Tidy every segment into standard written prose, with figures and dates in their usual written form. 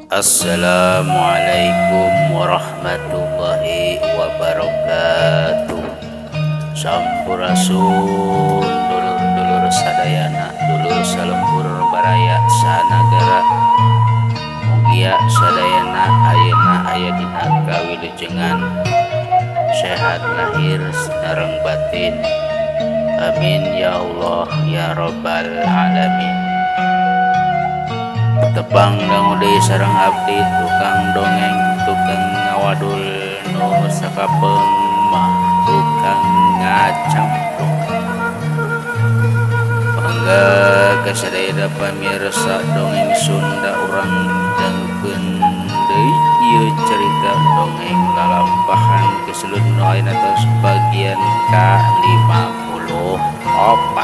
Assalamualaikum warahmatullahi wabarakatuh. Sampurasun dulur-dulur sadayana, dulur salembur baraya sanagara. Mugia sadayana ayeuna aya dina kawilujengan sehat lahir sareng batin. Amin ya Allah ya rabbal alamin. Tepang dangu deui sareng abdi tukang dongeng, tukang ngawadul nu sakapeung mah tukang ngacampruk. Mangga kasadaya pamirsa dongeng Sunda urang dangkeun deui ieu carita dongeng lalampahan keselut nu ayeuna tos bagian ka-54.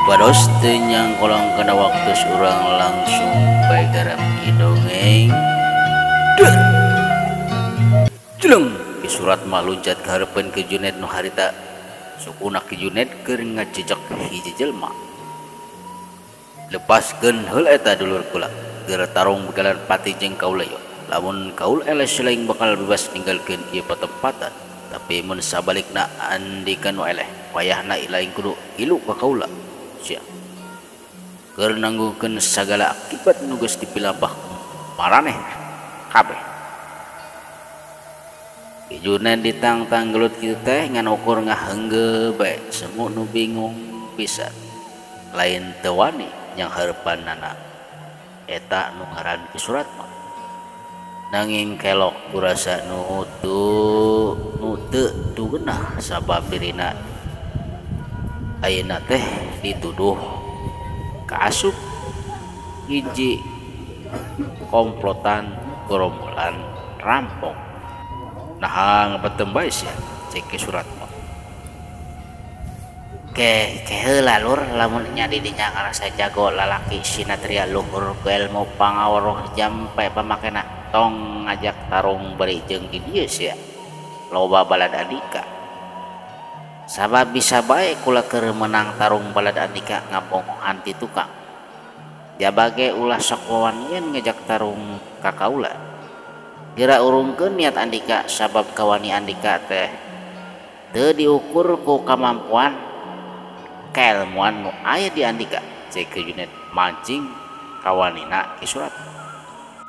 Supados teu nyangkolong kana waktu urang langsung bae garap dongeng. Jeleng Ki Suratma luncat ka hareupeun Ki Junet nu harita sukuna Ki Junet keur ngajejek hiji jelema. Lepaskeun heula eta dulur kula, keur tarung begalan pati jeung kaula ieu. Lamun kaula eleh selain bakal bebas ninggalkeun ieu patempatan, tapi mun sabalikna andika nu eleh, wayahna ilaing kudu ilu ka kaula. Sia. Keur nanggukeun sagala akibat nu geus dipilabah maraneh kabeh. Ki Junet ditangtang gelut kitu teh ngan ukur ngaheunggeu bae, semu nu bingung pisan. Lain teu wani yang hareupanana eta nu ngaran Ki Suratma. Nanging kelok kurasa nu teu tugeunah sabab dirina ayeuna teh dituduh kaasup hiji komplotan gerombolan rampok. Naha ngapetem bae sia cek Ki Suratma. Ke heula lur, lamun nya di dinya ngarasa jago lalaki sinatria luhur ku ilmu pangawruh jampe pamakena tong ngajak tarung bari jeung di dieu sia loba balad andika. Sabab bisa bae kula keur meunang tarung balad andika ngabongohan ti tukang. Jabage ulah sok wawanian ngajak tarung ka kaula. Geura urungkeun niat andika sabab kawani andika teh teu diukur ku kamampuan keilmuan nu aya di andika. Cek Ki Junet mancing kawanina Ki Suratma.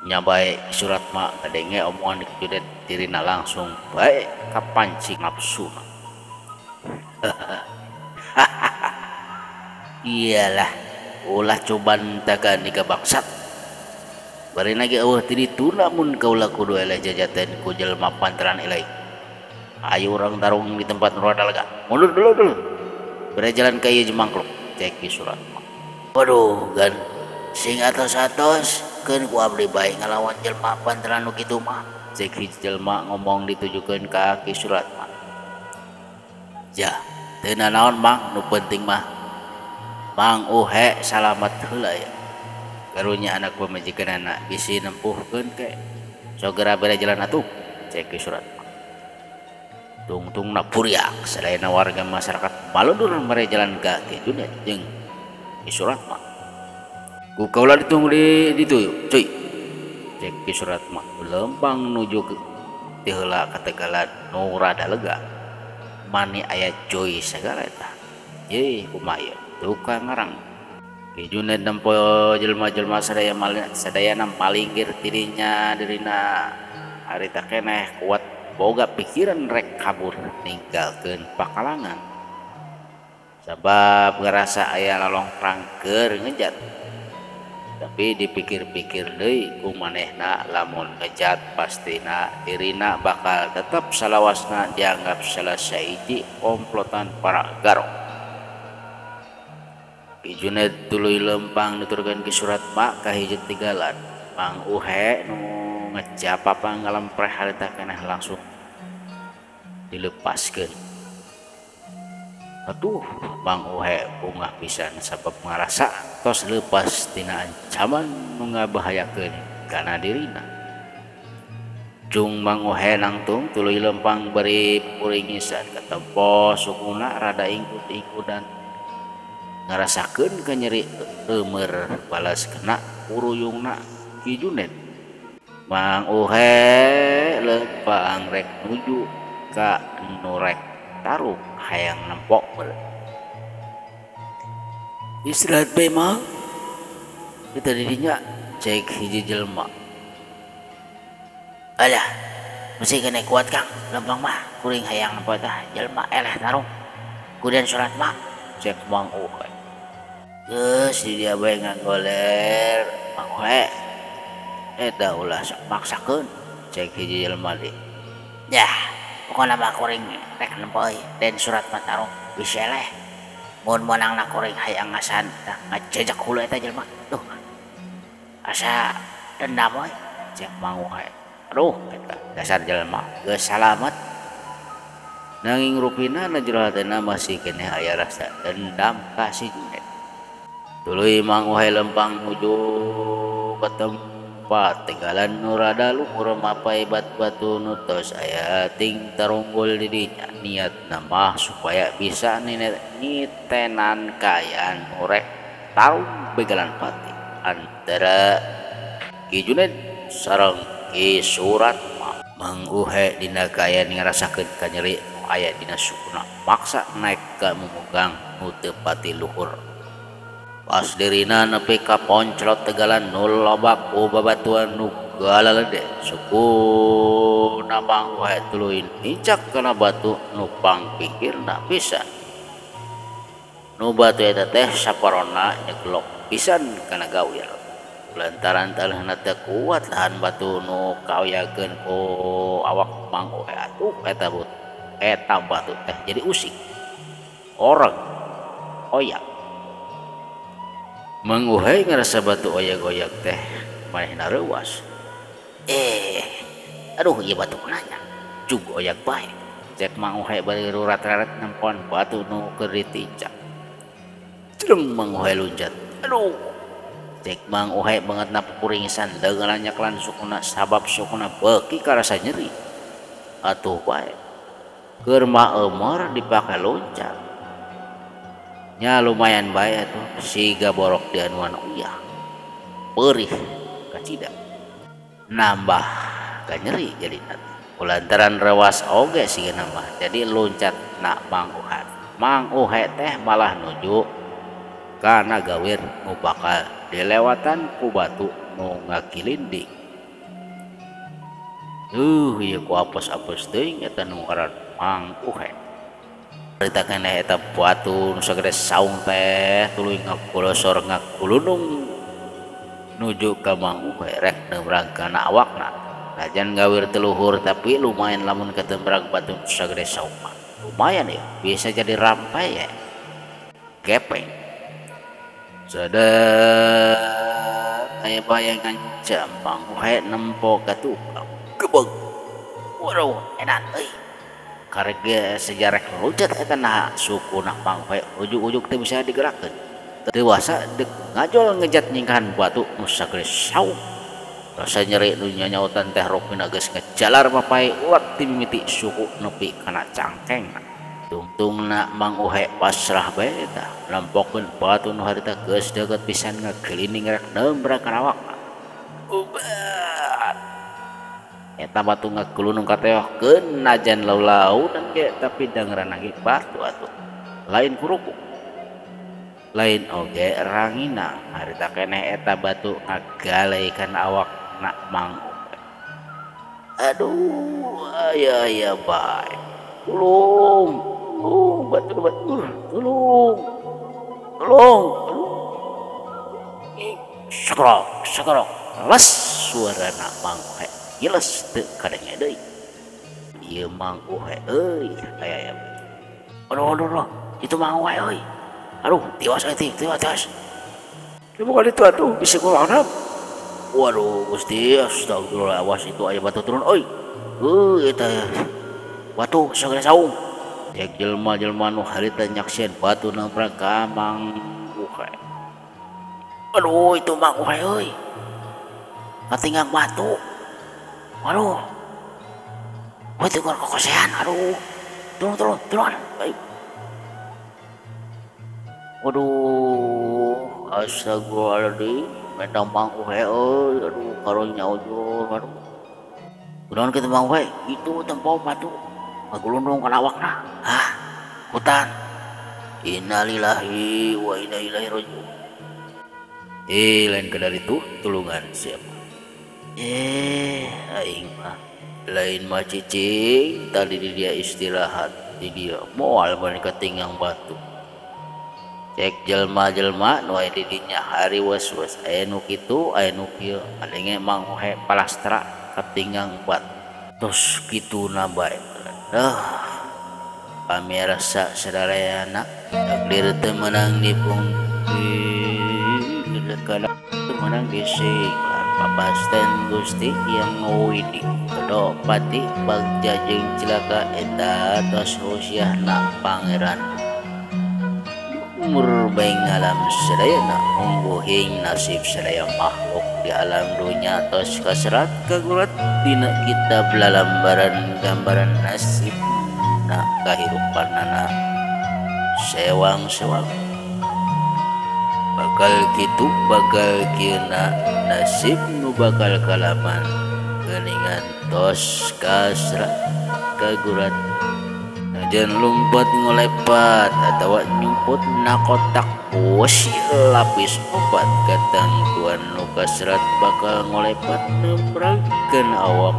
Nya bae Ki Suratma ngadenge omongan Ki Junet dirina langsung bae kapancing nafsuna. Iyalah ulah cobaan takan nika bangsat. Bari lagi eueuh ti ditu lamun kaula kudu eleh jajaten ku jelema panteran eleh. Ayo urang tarung di tempat nu rada lega. Mundur dulu dulu. Bere jalan ka ieu jemangkluk cek Ki Suratma. Waduh gan sing atos-atos keun ku abdi bae ngalawan jelema panteran nu kitu mah. Cek hiji jelema ngomong ditujukeun ka Ki Suratma. Ja, teu nanaon mang, nu penting mah Mang Uhe salamat heula ya. Karunya anak pamajikanana bisi nempuhkeun ke. Sogera bere jalan atuh cek Ki Suratma. Tungtungna puriak sadayana warga masyarakat maludur mere jalan ka Ki Junet jeung Ki Suratma. Ku kaula ditunggu di ditu cuy. Cek Ki Suratma lempang nuju ti heula ka tegalan nu rada lega. Mani aya cuy sagala eta. Ye kumaha ieu tukang ngarang. Ki Junet nempo jelema-jelema sadaya sadayana malinggir tidinya dirina harita keneh kuat boga pikiran rek kabur ninggalkeun pakalangan. Sabab ngerasa aya lalongkrang keur ngejat. Tapi dipikir-pikir deui ku manehna lamun ngejat pastina dirina bakal tetep salawasna dianggap salah sahiji komplotan para garong. Ki Junet tuluy lempang nuturkeun Ki Suratma ka hiji tegalan. Mang Uhe nu ngejapa ngalempreh harita keneh langsung dilepaskeun. Atuh Mang Uhe bungah pisan sabab ngarasa tos lepas tina ancaman nu ngabahayakeun kana dirina. Cung Mang Uhe nangtung tuluy lempang bari puringisan katempo sukuna rada ingkut-ingkudan ngarasakeun ka nyeri reumeur balas kena uruyungna Ki Junet. Mang Uhe lempang rek nuju ka nu rek tarung hayang nempok meureun. Istirahat bae Mang. Kita di dinya cek hiji jelema. Alah, mesti kena kuat Kang, lempang mah kuring hayang nempo tah jelema eleh tarung. Kudian salat mah cek Mang Uhe. Geus di dia bae ngagoler Mang Uhe. Eta ulah sok maksakeun cek hiji jelema deui. Yah, pokona mah kuring rek nempo euy, den surat mah tarung bisa eleh. Mun meunangna kuring hayang ngasan tah ngajejek hulu eta jelema. Duh. Asa dendam euy cek Mang Uhe. Aduh, eta dasar jelema geus salamet. Nanging rupina na jero hatena masih keneh aya rasa dendam ka si Junet. Tuluy Mang Uhe lempang nuju ka tempat tegalan nu rada luhur mapai batu-batu nu tos aya ting tarunggul di dinya. Niatna mah supaya bisa nitenan kaayaan nu rek tarung begalan pati antara Ki Junet sareng Ki Surat. Mang Uhe dina kaayaan ngarasakeun kanyeri nu aya dina sukuna maksa naek ka mumugang nu teu pati luhur. Pas dirina nepi ka ponclot tegalan nu loba ku babatuan nu galalede sukuna Mang Uhe tuluy nincak kana batu nu pangpinggirna pisan. Nu batu eta teh saparona nyeglok pisan kana gawir. Lantaran tanahna teu kuat lahan batu nu kaoyakeun ku awak Mang Uhe atuh eta batu teh jadi usik. Oreg oyak. Mang Uhe ngarasa batu oyak-oyak teh manehna reuas. Aduh ieu batu kunanya. Jug oyak bae. Cek Mang Uhe bari rurat-raret nempon batu nu keur ditincak. Jreng Mang Uhe luncat. Aduh. Cek Mang Uhe banget na puringisan leungeun nyaklan sukuna sabab sukuna beuki karasa nyeri. Atuh bae. Keur mah eumeur dipake loncat. Nya lumayan bae atuh siga borok di anuan uyah. Perih kacida. Nambah kanyeri jadi kulantaran rewas oge siga nambah. Jadi loncat na Mang Uhe. Mang Uhe teh malah nuju kana gawir nu bakal dilewatan ku batu nu ngakilinding. Ieu ku apes-apes teuing eta nu ngaran Mang Uhe. Harita keneh eta batu nu sagede saung teh tuluy ngakulosor ngakulunung nuju ka Mang Uhe rek neubrang kana awakna. Najan gawir teu luhur tapi lumayan lamun katembrang batu nu sagede saung mah. Lumayan ya, bisa jadi rampai ya. Gepeng. Sadar aya bayangan jam Mang Uhe nempo ka tukang. Gebeg. Waduh, edan euy. Karek sejarah loncat eta nah sukuna Mang Uhe ujug-ujug teu bisa digerakkeun. Dewasa dek ngajol ngejat nyingkahan batu nu sagede saung. Rasa nyeri nu nyanyautan teh rupina geus ngejalar mapai ulat ti mimiti suku nepi kana cangkengna. Tungtungna Mang Uhe pasrah bae tah nempokeun batu nu harita geus deukeut pisan ngagelining rek neumbrak kana awakna. Ubat. Eta batu ngagelunung kateohkeun najan lau-launan ge tapi dangeran ge batu atuh. Lain kurupuk. Lain oge rangina harita keneh eta batu ngagalai kana awakna Mang Uhe. Aduh, aya aya bae. Tulung, tulung, batu batu, tulung, tulung. Sekrok, sekrok, les suarana Mang Uhe. Jelas teu kadenge deui. Ieu Mang Uhe euy, aya aya. Aduh, aduh, aduh, itu Mang Uhe euy. Aduh, tiwas euy, tiwas, tiwas. Ieu bukan itu atuh, bisa kumaha. Waduh, Gusti, astagfirullah, awas itu aya batu turun euy. Heuh, eta batu sagede saung. Cek jelema-jelema nu harita nyaksian batu nabrak ka Mang Uhe. Aduh, itu Mang Uhe euy. Katinggang batu. Aduh. Wah, itu kokosean, aduh. Turun, turun, turun. Ayo. Waduh, astagfirullahaladzim. Eta Mang Uhe euy aduh karunya ujur aduh. Kunaon kitu Mang Uhe? Itu tempo batu ngagulundung kana awakna. Hah? Hutan. Innalillahi wa inna ilaihi rajiun. Lain kadar itu tulungan siapa? Aing mah lain mah cicing tadi di dia istirahat di dia moal mun katinggang batu. Cek jelma-jelma nu aya di dinya hari was-was aya nu kitu aya nu kieu adenge Mang Uhe palastra katinggang batu. Tos kituna bae. Pamirsa sadarayana takdir teu meunang dipungkiri kana teu meunang disinglar papasten Gusti Hyang Widi Kedo Pati bagja jeung cilaka eta tos rusiahna pangeran umur bae ngalam sadayana ungguhing nasib sadaya makhluk di alam dunya tos kaserat kagurat dina kitab lalambaran gambaran nasib na kahirupanana sewang-sewang bakal kitu bakal kieuna nasib nu bakal kalaman geuningan tos kasrat kagurat najan lumpat ngolepat atawa nyumput na kotak wesi lapis opat katangtuan nu kasrat bakal ngolepat nembragkeun awak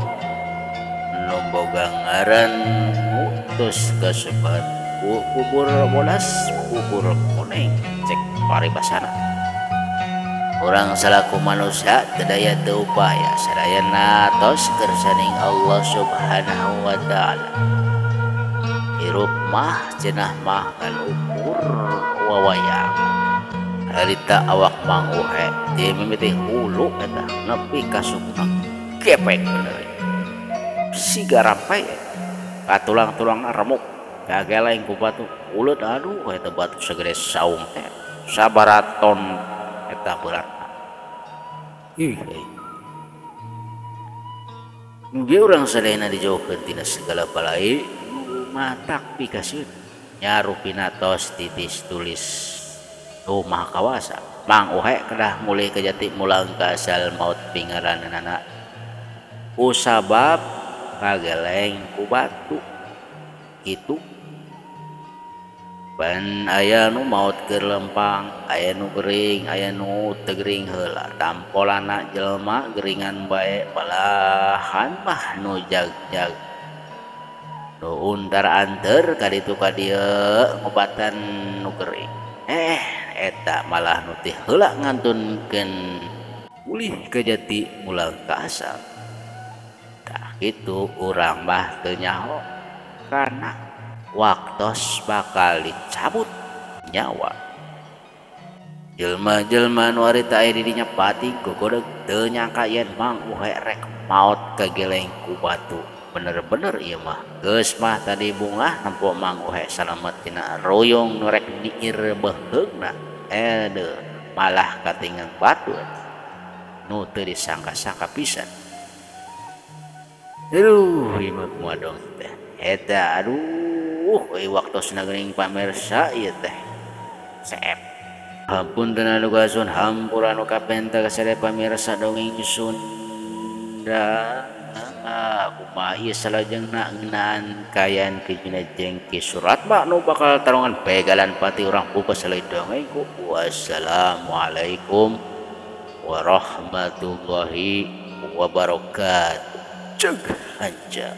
nu boga ngaran tos kasebat ku kubur bodas kubur koneng cek paribasana urang salaku manusia teu daya teu upaya sadayana tos kersaning Allah Subhanahu wa taala. Hirup mah cenah mah kan ukur wawayang harita awak Mang Uhe ti mimiti hulu eta nepi ka sukuna gepek bener siga rampai katulang-tulangna remuk gageleng ku batu uleut aduh eta batu sagede saung teh sabaraton eta beratna. Ih mugi urang sadayana dijauhkeun tina segala balai matak pikasieun nyarupina tos titis tulis nu maha kawasa. Mang Uhe kedah mulih ka jati mulang ka asal maut pingaranana kusabab kageleng ku batu kitu. Pan aya nu maot keur lempang, aya nu gering, aya nu teu gering heula. Tampolana jelema geringan bae balahan mah nu jag-jag. Nu untar anter ka ditu ka dieu ngobatan nu gering. Eta malah nu teh heula ngantunkeun ulih ka jati mulang ka asal. Tah kitu urang mah teu nyaho karena waktos bakal dicabut nyawa. Jelma-jelma nu harita aya di dinya pati gogodeg teu nyangka yen Mang Uhe rek maot kageleng ku batu. Bener-bener ieu mah geus mah tadi bungah nempo Mang Uhe salamet tina royong nu rek diir beheungna. Edeuh malah katinggang batu nu teu disangka-sangka pisan. Aduh ieu mah kumaha dong teh eta aduh. Waktosna geuning pamirsa ieu teh seep. Hapunten anu gasun hampura anu kapenta ka pamirsa dongeng Sunda. Kumaha ieu salajengna ngeunaan kaayaan kijina jeung Ki Suratma nu bakal tarungan begalan pati urang buka salai dongeng ku. Wassalamualaikum warahmatullahi wabarakatuh. Ceg hanca.